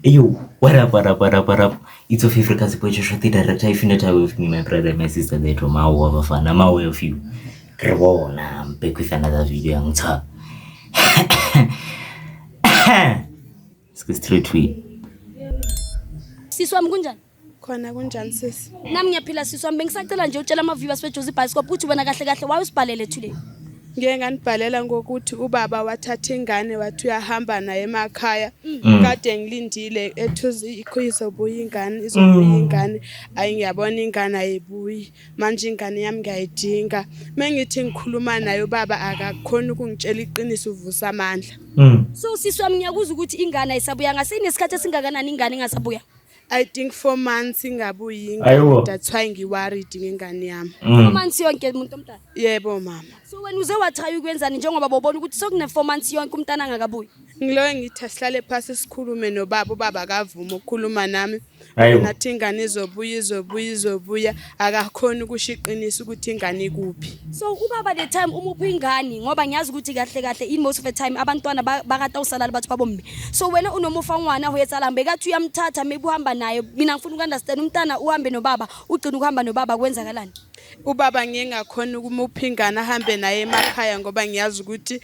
Yo, what up, what up, what up, what up? It's of Africa's Poetry the director. If you're not aware with me, my brother and my sister, that from our Bafana, I'm aware of you. Kribona, I'm back with another video. Angitha. Let's go straight to it. Sisi wami, kunjani? Khona, kunjani sisi? Nami ngiyaphila, sisi wami. Bengisacela nje utshela ama-viewers weJozi Bioscope ukuthi wena kahle kahle waye usibhalele today. Ngike nganibhalela ngokuthi ubaba wathatha ingane, wathi uyahamba naye emakhaya. Kade ngilindile, ethuze ikho izobuya ingane, izobuya ingane. Ayi, ngiyabona ingane ayibuyi. Manje ingane yami ngiyayidinga. Mengithi ngikhuluma naye ubaba, akakhoni ukungitshela iqiniso, uvusa amandla. So sisi wami, ngiyakuzwa ukuthi ingane ayisabuyanga. Seyinesikhathi esingakanani ingane ingasabuya? I think 4 months ingabuyi Ayibo. ingane. That's why ngi-worried ngengane yami. 4 months yonke, muntu omdala? Yebo, mama. So wena uze wathaya ukwenzani njengoba bobona ukuthi sokune-4 months yonke umntana angakabuyi? Ngiloyo ngithi asihlale phasi sikhulume nobaba, ubaba akavuma ukukhuluma nami. Hayibo. Nathi ingane izobuya, izobuya, izobuya, akakhoni ukusho iqiniso ukuthi ingane ikuphi. So ubaba, the time umupha ingane, ngoba ngiyazi ukuthi kahle kahle in most of the time abantwana barata usalala batho ba bomme, so wena unomufa ngwana ho etsalang bekathi uyamthatha, maybe uhamba naye. Mina ngifuna uku-understand, umntana uhambe nobaba, ugcina ukuhamba nobaba, kwenzakalani? Ubaba ngiye ngakhona ukumupha ingane ahambe naye emakhaya ngoba ngiyazi ukuthi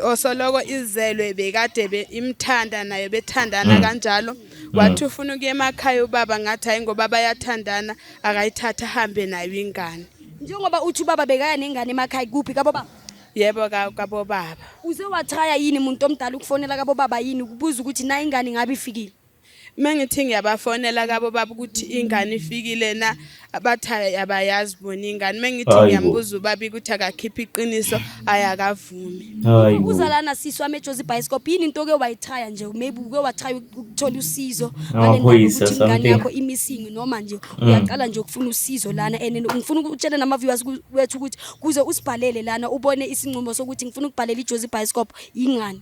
osoloko izelwe bekade imthanda naye, bethandana kanjalo. Wathi ufuna ukuya emakhaya ubaba, ngathi hayi, ngoba bayathandana, akayithatha ahambe nayo ingane. Njengoba uthi ubaba bekaya nengane emakhaya, kuphi, kabo baba? Yebo, kabobaba. Uze watraya yini, muntu omdala, ukufonela kabo baba yini, ukubuza ukuthi na ingane ngabe ifikile? Mengithi ngiyabafonela kabo baba ukuthi ingane ifikile na, abathi hayi, abayazi bona ingane. Mengithi Hayi bo. ngiyambuza ubaba ukuthi akakhiphe iqiniso, ayakavumi. Hayi bo. Uza lana, sisi wami, eJozi Bioscope, yini into oke wayitraya nje, maybe uke watraya ukuthola usizo ngale ndaba Amaphoyisa, ukuthi ingane something. yakho i-missing, noma nje uyaqala nje ukufuna usizo lana? And ngifuna ukutshela nama-viewers wethu ukuthi kuze usibhalele lana, ubone isinqumo sokuthi ngifuna ukubhalela iJozi Bioscope, ingane?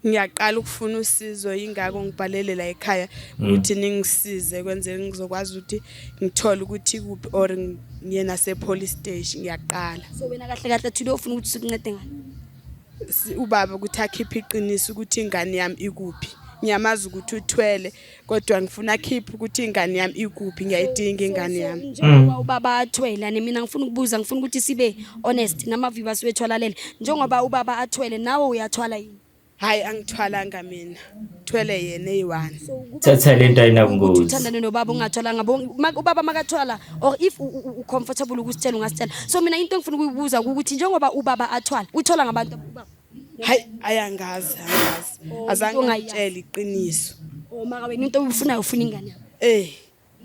Ngiyaqala ukufuna usizo, yingakho ngibhalele la ekhaya ukuthi ningisize kwenzeke ngizokwazi ukuthi ngithole ukuthi kuphi or ngiye nase-police station. Ngiyaqala. So wena kahle kahle today ufuna ukuthi sikuncede ngani? Ubaba ukuthi akhiphe iqiniso ukuthi ingane yami ikuphi. Ngiyamazi ukuthi uthwele, kodwa ngifuna akhiphe ukuthi ingane yami ikuphi, ngiyayidinga ingane yami. Njengoba ubaba athwele ane, mina ngifuna ukubuza, ngifuna ukuthi sibe honest nama-viewers wethu alalele, njengoba ubaba athwele, nawe uyathwala yini? Hayi, angithwalanga mina, thwele yena eyi-one. Thatha lento, Ukuthi ayinabungozi. uthandane nobaba ungathwalanga, ubaba makathwala, or if u-comfortable ukusitshela, ungasitshela. So mina into engifuna ukuyibuza ukuthi njengoba ubaba athwala, uthola ngabantu ubaba? Hayi, ayangazi, angazi. Oh, Azange into ongayazi. ngitshele iqiniso. Oh, maka wena into oyifunayo, ufuna ingane yakho? Eh.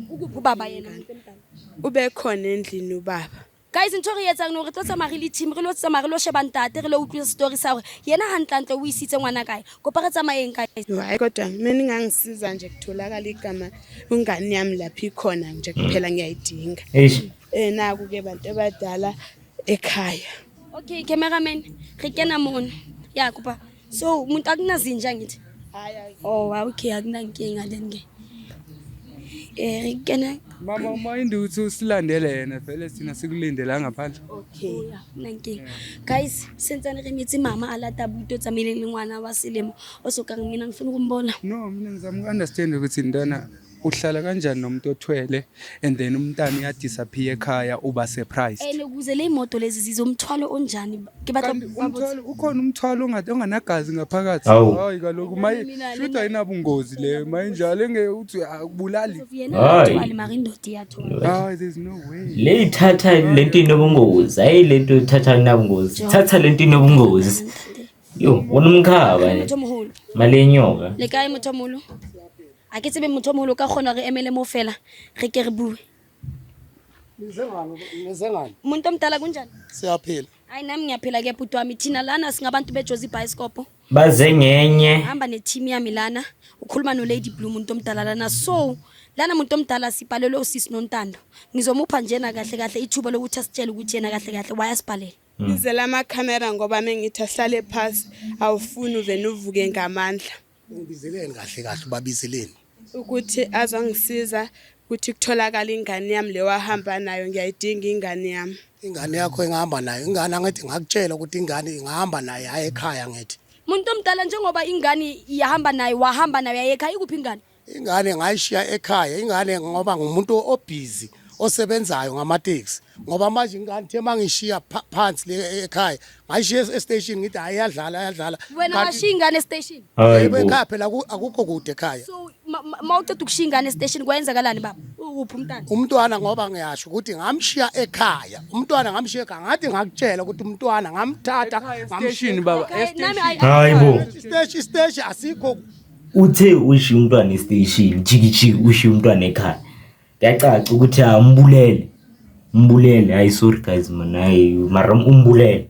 Ukuphi ubaba yena, muntu omdala? Ube khona endlini ubaba. Guys, ntho re etsang no, re tlo tsamaya re le team, re lo tsamaya re lo sheba ntate, re lo utlwisa story sa hore yena hantlentle o isitse ngwana kae. Kopa re tsamayeng, guys. Hayi, kodwa mina ingangisiza nje kutholakala igama ingane yami lapho ikhona nje kuphela, ngiyayidinga. Eish. Naku ke bantu abadala ekhaya. Okay, cameraman, re kena mono ya kopa. So umuntu akunazinja ngithi? Hayi. Oh, okay, akunankinga then ke. Re kena. Mama, uma ukuthi usilandele yena, vele thina sikulindela ngaphandle. Okay. Oh, ya, akunankinga. Guys, sentsane re metse mama a lata buto tsamaileng le ngwana wa selemo o sokang, mina ngifuna ukumbona. No, mina ngizama uku-understand ukuthi ntwana uhlala kanjani nomuntu othwele and then umntana uyadisappear ekhaya, uba surprised. Ene kuze le imoto lezi zizomthwalo onjani? Ke batla Kanti umthwalo ukhona, umthwalo onganagazi ngaphakathi. Hawu. Hayi kaloku, maye Mina shuthi ayinabungozi leyo mayinjalo enge uthi akubulali. Yena Hayi. athwali, mara indoda iyathwala. Hayi, there's no way. Le ithatha lento inobungozi, hayi lento ithatha inabungozi. Thatha lento inobungozi. Yo, unomkhaba ne. Motho moholo. Mali yenyoka. Le kae, motho moholo? A ke tsebe, motho moholo, ka kgona re emele mo fela re ke re bue. Nize ngani? Muntu omdala, kunjani? Siyaphila. Hayi, nami ngiyaphila ke, bhuti wami. Thina lana singabantu beJozi Bioscope. Baze ngenye. Hamba ne-team yami lana, ukhuluma no-Lady Blue, muntu omdala lana. So lana, muntu omdala, sibhalelwe usisi Nontando. Ngizomupha njena kahle kahle ithuba lokuthi asitshele ukuthi yena kahle kahle wayasibhalela. Bizela amakhamera ngoba mengithi ahlale phasi awufuni, uvene uvuke ngamandla. Ngibizeleni kahle kahle, ubabizeleni? Ukuthi azongisiza ukuthi kutholakala ingane yami le wahamba nayo, ngiyayidinga ingane yami. Ingane yakho engahamba nayo? Ingane, angithi ngakutshela ukuthi ingane ingahamba naye, hayi ekhaya ngithi. Muntu omdala, njengoba ingane iyahamba naye, wahamba nayo yaye ekhaya, ikuphi ingane? Ingane ngayishiya ekhaya ingane ngoba ngumuntu obhizi osebenzayo ngamateksi, ngoba manje ingane the mangishiya phansi le ekhaya, ngayishiya estation, ngithi hayi, iyadlala, iyadlala. Wena washiya ingane estation? Hayi Yebo, bo. ekhaya phela akukho kude ekhaya. So ma uceda ukushiya ingane estation, kwenzakalani baba? Uphi umntana? Umntwana, ngoba ngiyasho ukuthi ngamshiya ekhaya umntwana, ngamshiya ekhaya, ngathi ngakutshela ukuthi umntwana ngamthatha Station baba. Ekhaya, nami Hayi bo. Isiteshi asikho. Uthe ushiya umntwana estation, jiki jiki, ushiya umntwana ekhaya. Kuyacaca ukuthi umbulele. Umbulele. Hayi, sorry guys man, hayi mara umbulele.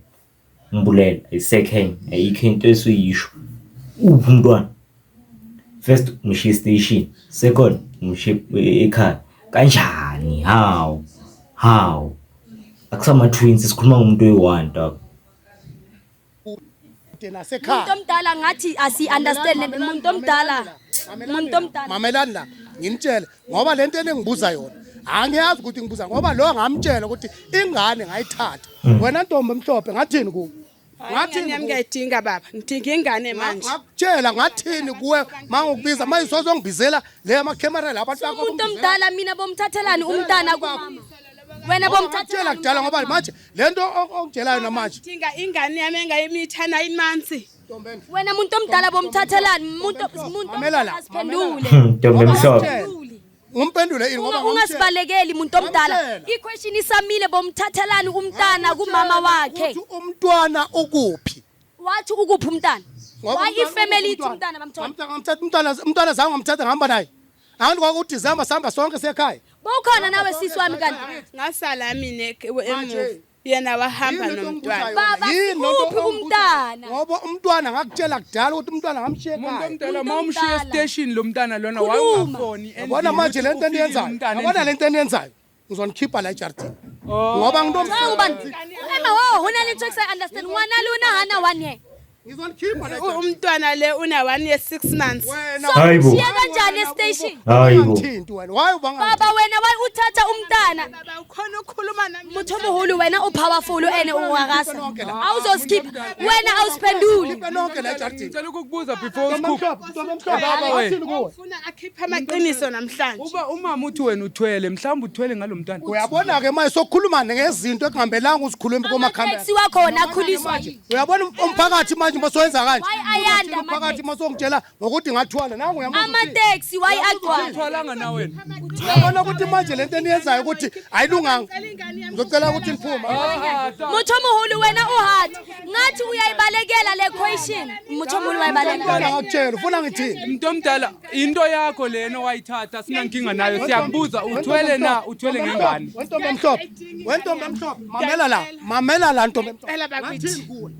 Umbulele. Ayisekho, ayikho into esuyisho. Uphi umntwana? First umshiya station, second umshiya ekhaya. Kanjani? How? How? Akusama twins, sikhuluma ngomuntu oyi-one, dog. Kude nasekhaya. Muntu omdala, ngathi asi-understand le muntu omdala, muntu omdala. Mamelani la, nginitshele, ngoba lento enengibuza yona angiyazi ukuthi ngibuza, ngoba lo ngamtshela ukuthi ingane ngayithatha. Wena ntombi emhlophe, ngathini kuwe? Ingane Ngathini yami kuwe? ngiyayidinga baba, ngidinga ingane manje. Ngakutshela ngathini kuwe mangikubiza manje? Sozongibizela le amakhamera la abantu bakho. Umuntu omdala, mina bomthathelani umntana kumama? Wena Ngakutshela bomthathelani? kudala, ngoba manje lento ongitshelayo namanje. Ngidinga ingane yami engayimitha 9 months. Wena muntu omdala, bomthathelani muntu Mamela la, omdala? Siphendule. Ntombi emhlophe. Ngumpendule ini ngoba ngamtshela. Ungasibalekeli muntu omdala. Ngamtshela. I-question isamile, bomthathelani umntana kumama wakhe? Ukuthi umntwana ukuphi? Wathi ukuphi umntana? Ngoba Why umntwana ifamily ukuphi? ithi umntana bamthola? Ngamthatha umntwana, umntwana zange ngamthatha, ngihamba naye. Angithi kwakuDisemba, sihamba sonke sekhaya. Bowukhona nawe sisi wami kanti? Ngasala mina emuva, Manje. yena wahamba Yini lento nomntwana. ongibuzayo Baba, yona? Yini lento sikuphi ongibuzayo? umntana? Ngoba umntwana ngakutshela kudala ukuthi umntwana ngamshiya Umuntu ekhaya. omdala, Umuntu uma umshiya omdala. estation lo mntana lona, Khuluma. wawungafoni Yabona manje lento eniyenzayo, yabona lento eniyenzayo, ngizonikhipha la ejardini ngoba Ubani? Ema ho, hona le ntho e ke sa understand. Ngwana lona hana one year. ngizonikhipha la ejardini. Umntwana le una 1 year 6 months. Wena So Hayi bo. umshiya kanjani estation? Hayi bo. ungangithinti wena, why ubanga Baba, wena why uthatha umntana? Baba, ukhona ukukhuluma nami. Motho moholo, wena o powerful ene o ngakasa. Awuzoskip wena, awusiphenduli. Khiphe nonke la ejardini. Ngicela ukukubuza before Ntombi usikhuphe. emhlophe, ntombi emhlophe, Baba wena. wathini kuwe? Ufuna akhiphe amaqiniso namhlanje. Uba umama uthi wena uthwele, mhlawumbe uthwele ngalo mntwana. Uyabona-ke manje sokukhuluma ngezinto ekungahambelanga uzikhulume komakhamera. Amateksi wakhona akhuliswa yini? Uyabona umphakathi manje masowenza kanje. Why ayanda Uzothini umphakathi masongitshela ngokuthi ngathwala nangu? Uyamuzwa uthini? Amateksi why agcwala? Uthwalanga na wena? Uyabona ukuthi manje lento eniyenzayo ukuthi ayilunganga. Ngizocela ukuthi niphume. Motho moholo, wena o hard. Ngathi uyayibalekela le question. Motho moholo, wayibalekela. Umntwana ngakutshela, ufuna ngithini? Umuntu omdala, into yakho lena owayithatha sinankinga nayo. Siyakubuza, uthwele na? Uthwele ngengane? Wentombi emhlophe, wentombi emhlophe, mamela la, mamela la, ntombi emhlophe. Cela bakithi. Ngathini kuwe?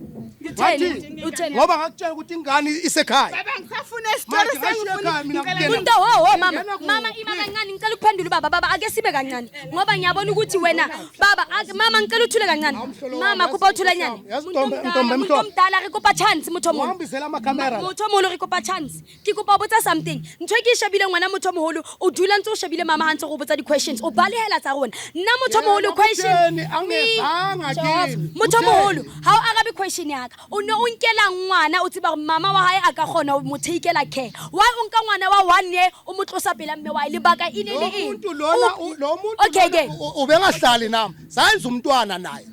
Utheni? Utheni? Ngoba ngakutshela ukuthi ingane isekhaya. Baba, ngisafuna isitori. Manje ngashiya ekhaya mina Sengifuna. ngingena. Muntu ho ho, mama, Ngena kuphi? mama, ima kancane, ngicela ukuphendula ubaba. Baba, ake sibe kancane ngoba ngiyabona ukuthi wena baba mama, ngicela uthule kancane. Awumhlolo Mama, wami, kopa uthule nyane. yazi Muntu ntombi- omdala, ntombi muntu emhlophe. omdala, re kopa chance, motho moholo. Wahambisela amakhamera la. Motho moholo, re kopa chance, ke kopa ho botsa something. Ntho e ke e shebile, ngwana motho moholo, o dula ntse o shebile mama ha ntse go botsa di-questions, o balehela tsa rona. Nna motho moholo, question Utheni? Angezanga kimi. Motho Utheni? moholo, ha o arabe question ya ka. O ne o nkela ngwana, o tseba gore mama wa hae a ka kgona ho mo takeela care. Why o nka ngwana wa 1 year o mo tlosa pela mme wa hae? Lebaka e ne Lo le eng? muntu lona lo muntu Okay, lona ke. ubengahlali nami, sayenza umntwana naye,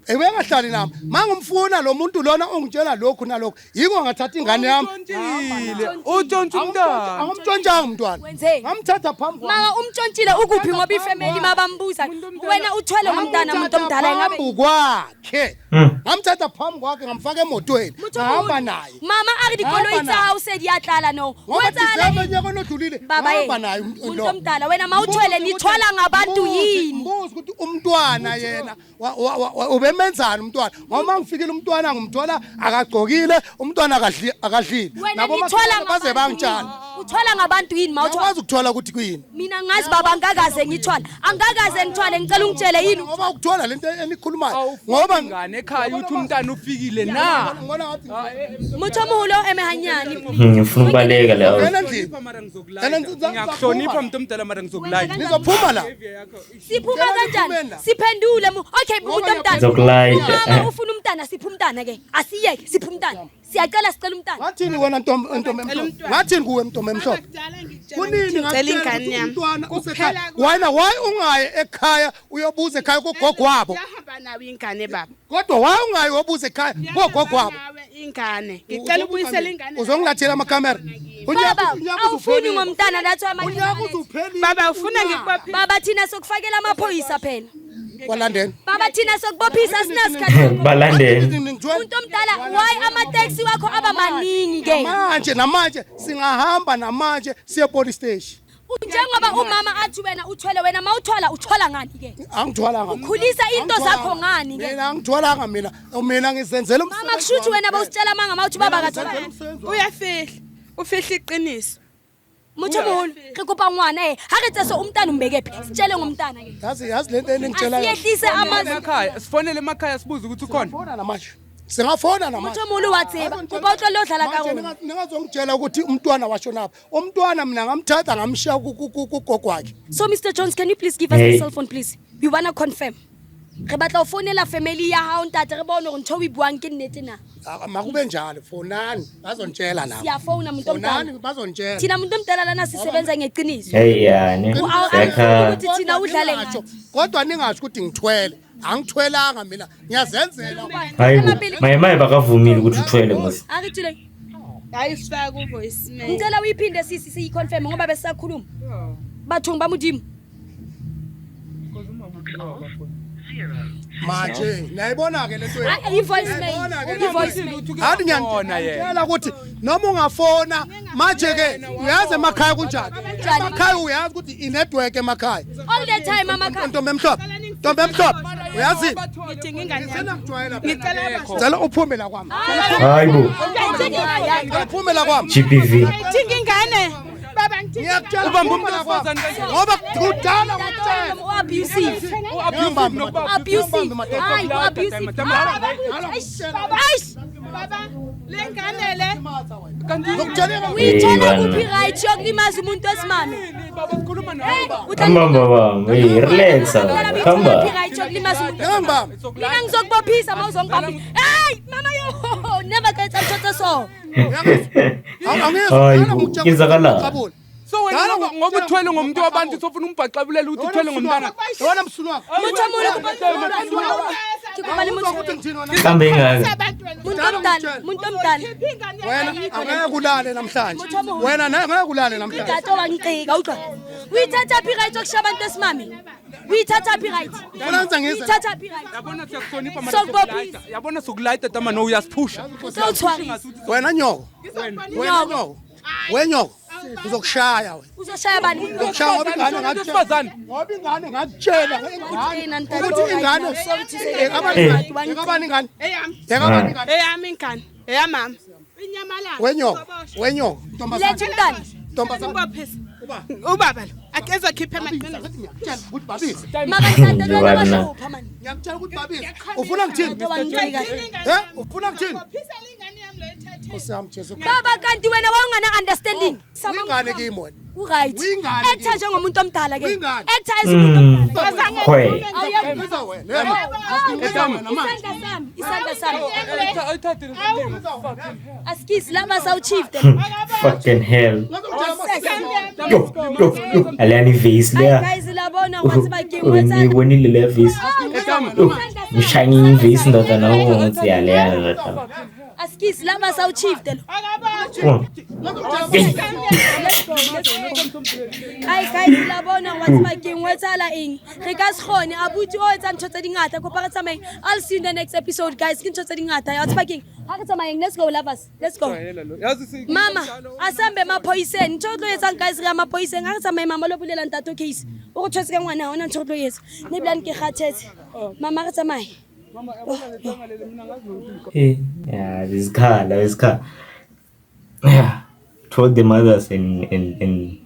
ebengahlali nami. Mangimfuna lo muntu lona ungitshela lokhu nalokhu, yiko ngathatha ingane yami. Utshontshile, utshontshe umntana. Angimtshontshanga umntwana. Wenzeni? Ngamthatha phambi kwami. Mara umtshontshile, ukuphi? Ngoba ifamily mabambuza, wena uthwele ngomntana, muntu omdala, ingabe Phambi kwakhe, ngamthatha phambi kwakhe, ngamfaka emotweni, Motho ngahamba moholo, naye. Mama a re dikoloi Ngahamba tsa naye. hao se di a tlala no. Ngoba Ho etsahala Disemba eng? nyaka onodlulile, Baba, ngahamba naye muntu lo. omdala, wena mawuthwele, nithwala ngabantu yini? Mbuzi ukuthi umntwana yena ubemenzani umntwana, ngoba ngifikile umntwana ngumthola akagcokile, umntwana akadlile. Wena Nabo nithwala omakhelwane baze ngabantu bangitshana. yini? Uthwala ngabantu yini mawuthwala? Ngiyakwazi ukuthola ukuthi kuyini. Mina ngazi baba, angakaze ngithwala, angakaze ngithwale. Ngicela ungitshele yini? Ngoba ukuthola lento enikhulumayo, Awufuni ngoba ingane ekhaya, uthi umntana ufikile na? ngibona ngathi Motho moholo, eme hanyane. Ngifuna ukubaleka la. Ngena endlini. Ngiyakuhlonipha, mara Ena ngizokulayita. Ngiyakuhlonipha mntu omdala, mara ngizokulayita. Nizophuma la. Siphuma Ngicela kanjani? niphume la. Siphendule mu okay, umuntu omdala. Ngizokulayita. Umama ufuna umntana, siphe umntana ke, asiyeke, siphe umntana. Siyacela, sicela umntana. Ngathini wena ntombi, ntombi emhlophe? Ngathini kuwe, ntombi emhlophe? Kunini Ngicela ngakutshela ingane ukuthi yami. umntwana usekhaya? Wena, why ungayi ekhaya uyobuza ekhaya kugogo wabo? Yahamba nawe ingane, baba. Kodwa why ungayi uyobuza ekhaya kogogo wabo? Nawe ingane, ngicela ubuyisele ingane. Uzongilathela amakhamera. Baba, awufuni ngomntana, that's why manje. Unyaka uzuphelile. Baba, ufuna ngikubophe? Baba, thina sokufakela amaphoyisa phela. Kwalandeni. Baba, thina sokubophisa, sinasikhathi. Balandeni. Umuntu omdala, why amateksi wakho aba maningi ke? Manje namanje singahamba namanje siye police station. Njengoba umama athi wena uthwele, wena mawuthwala uthwala ngani ke? Angithwalanga. Ukhulisa into zakho ngani ke? Mina angithwalanga, mina ngizenzela. Mama, kushuthi wena bawusitshela manga mawuthi baba kathwala. Uyafihla, ufihla iqiniso. Motho moholo, re kopa ngwana e ha re tseso umntana umbeke phi? Sitshele ngomntana ke. Yazi lento eningitshela. Asiyehlise amazwi. Emakhaya, sifonele emakhaya sibuze ukuthi ukhona. Singafona namanje, singafona namanje. Motho moholo, wa tseba, kopa o tlohelle ho dlala ka Manje rona. Ningazongitshela ukuthi umntwana washonaphi. Umntwana mina ngamthatha ngamshiya kugogo wakhe. So Mr Jones, can you please give us the Hey. cell phone, please? We wanna confirm. Re batla ho founela family ya hao, ntate, re bone hore ntho o e buang ke nnete na. Ah, makube njalo, fonani bazontshela nabo. Siyafouna, muntu omdala. Fonani bazontshela. Thina, muntu omdala, lana sisebenza ngeqiniso. Hey, yani. Siyakhala. Ukuthi thina udlale Ningasho, ngathi. kodwa ningasho ukuthi ngithwele. Angithwelanga mina, ngiyazenzela. Hayi bo, maye maye, bakavumile ukuthi uthwele mos. A re tswile. Hayi, sifaka ku-voicemail. Ngicela uyiphinde sisi, siyiconfirm ngoba besisakhuluma. Bathong ba Modimo. Manje niyayibona-ke le nto. Ah, i-voicemail. I-voicemail. Hayi, Uyabona yena. ngiyantshela ukuthi noma ungafona manje-ke, uyazi emakhaya kunjani. Emakhaya uyazi ukuthi inetwork emakhaya. All the time amakhaya. Ntombi emhlophe, ntombi emhlophe, uyazini? Ngidinga ingane yami. Senakujwayela phela. Ngicela. Cela uphume la kwami. Hayi bo. Cela uphume la kwami. GBV. Ngidinga ingane, baba, ngidinga. Ngiyakutshela, Ubamba uphuma umuntu la kwami. wesifazane kanjani? Ngoba kudala ngikutshela. Abusive. U-abusive nokuba Abusive. Hayi, abusive. Eish. Eish. Baba, le ngane le. Kanti Ngikutshela. Uyithola Hey, bana. kuphi right yokulimaza umuntu wesimame? Baba, sikhuluma nawe. Hamba baba, hey, relax. Hamba. Right yokulimaza umuntu. Ngiyangibamba. Mina ngizokubophisa uma uzongibamba. Hey, mama yo, never get ntho so. Hayi bo, kwenzakalani? So wena ngoba uthwele ngomuntu wabantu, sofuna umbhaxabulela ukuthi uthwele ngomntwana. Wena msunu wakho. Motho moholo, ke kopa le motho. Ukuthi ngithini wena? Mhlambe ingaka. Muntu omdala, muntu omdala. Wena angeke ulale namhlanje. Wena ngeke ulale namhlanje. Ntate wa nqika, utlwa. Uyithatha phi right yokushaya abantu besimame? Uyithatha phi right? Ufuna ngize ngize? Uyithatha phi right? Yabona, siyakuhlonipha mara Sokubophisa. sokulayita. Yabona, sokulayita tama no, uyasiphusha. Sewuthwarisa. Wena nyoko. Wena nyoko. Wenyoko. Uzokushaya wena. Uzoshaya bani? Uzokushaya ngoba ingane ngakutshela. Wesifazane. Ngoba ingane ngakutshela ingane. Ukuthi ingane Eh. ekabani ingane? Eyami. Ekabani ingane? Eyami ingane, eyamama. Inyamalala. Wenyoko. Wenyoko. Ntombazana. Letha umntana. Ntombazana. Ngibophisa. Ubaba lo akezokhipha amaqiniso. Ngiyakutshela ukuthi babize. Maka ntate lona Bana. bahlupha man. Ngiyakutshela ukuthi babize. Ufuna ngithini? Ntate wa nqika. Eh? Ufuna ngithini? Bophisa le ingane yami lo ethathe. Nkosi yami Jesu. Baba, kanti wena wawungana understanding. Uyingane kimi wena. U-right. Uyingane Actor njengomuntu omdala ke. Uyingane. Actor as umuntu omdala. Khwe. Biza wena. Biza wena manje. Isandla sami, isandla sami. Ayithathe. Askies laba sawuchief. Fucking hell. Yo, yo, yo. Aliyani vase leya. Guys, labona wathi bakeng. Ngibonile le vase. Yo, ngishanye ivase ndoda nawo ngokuthi yaleyana ndoda. Askies laba sawuchief lo. Oh. Ai guys, la bona wa tseba keng, o etsahala eng? Re ka se kgone, abuti o etsa ntho tse dingata. Kopa re tsamayeng. I'll see you in the next episode, guys. Ke ntho tse dingata ya tseba keng. Ha re tsamayeng, let's go, lovers, let's go. Mama, asambe maphoyiseng. Ntho o tlo etsang, guys, re ya maphoyiseng. Ha re tsamaye, mama lo bulela ntate case o re tshwetse ka ngwana. Ha hona ntho o tlo etsa ne ebilane ke kgathetse. Mama, re tsamaye. Eh, yeah, this car, this car. Yeah, told the mothers and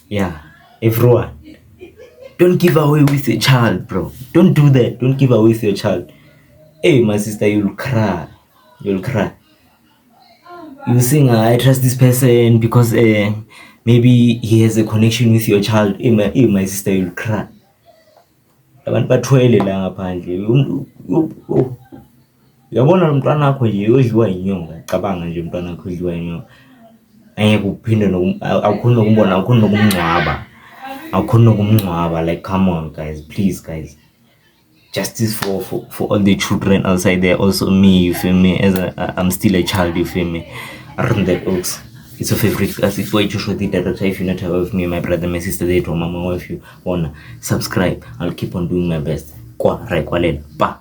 yeah, everyone. Don't give away with your child, bro. Don't do that. Don't give away with your child. Hey, my sister, you'll cry. You'll cry. You sing, I trust this person because maybe he has a connection with your child. Hey, my sister, you'll cry. Abantu bathwele la ngaphandle. Uyabona lo mntwana wakho nje uyodliwa yinyoka, cabanga nje umntwana wakho udliwa yinyoka. Angeke uphinde awukhoni nokumbona, awukhoni nokumngcwaba. Awukhoni nokumngcwaba, like come on guys, please guys. Justice for all the children outside there, also me, you feel me? As I'm still a child, you feel me? Run that oaks. It's your favorite class. If you choose the director, if you're not aware of me, my brother, my sister, they told mama, if you wanna subscribe, I'll keep on doing my best. Kwa rekwalela pa.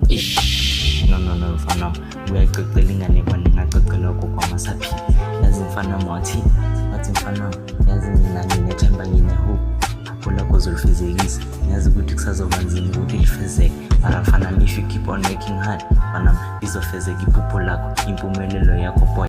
Ish, no no no mfana, uyacocela inganekwane ngacocela gogo amasaphila. Yazi mfana wathi, wathi mfana, yazi mina nginethemba ngine-hope. Iphupho lakho uzolifezekisa. Ngiyazi ukuthi kusazoba nzima ukuthi lifezeke. Mara mfana, if you keep on working hard, mfana, lizofezeka iphupho lakho, impumelelo yakho boy.